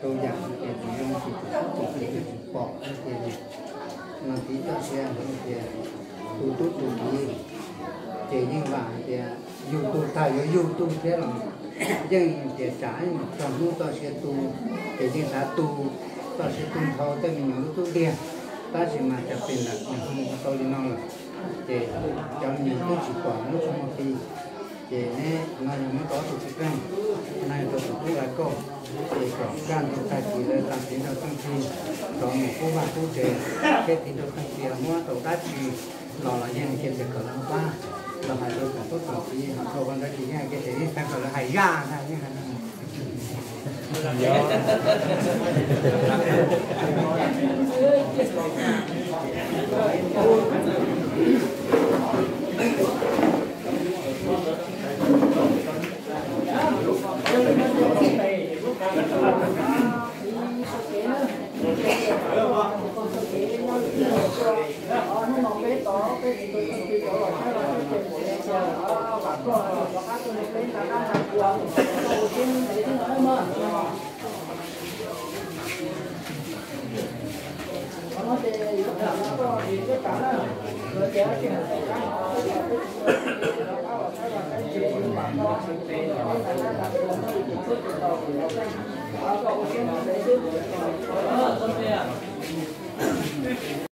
Rau yam hais tias tsis zoo ces tus tub tus kiv twb tsis pom, ces no tib txoj sia hais tias tus tub tus kiv ces yeej vam hais tias yug tug tag yuav yug tug thiab los yeej tias tsam ib mus txog hnub txoj sia tu, ces yeej xav tu txoj sia tu nrho tej me nyuam lub tub ntiag, tab sis mas cas pes ntawm mus ua tau li no lawm, ces cov me nyuam twb tsis pom lub txoj moo ti. Ces neb no yog muab rau ob tug txiv qeej, no yog rau tus tub Laj Kauj, ces kom kaj ntug tag kis lawv txais tiv nrau txeej txhia rov mus pub vaj pub tsev, thiab tiv nrau txeej txhia muab tau dab tsi los los yeej cia tias kom lawv pab los hais rau tsoom tub tsoom kiv, ho rau qhov ntawd ces yeej hais kiag tias yeej xav kom lawv hais zaj ntag, yeej hais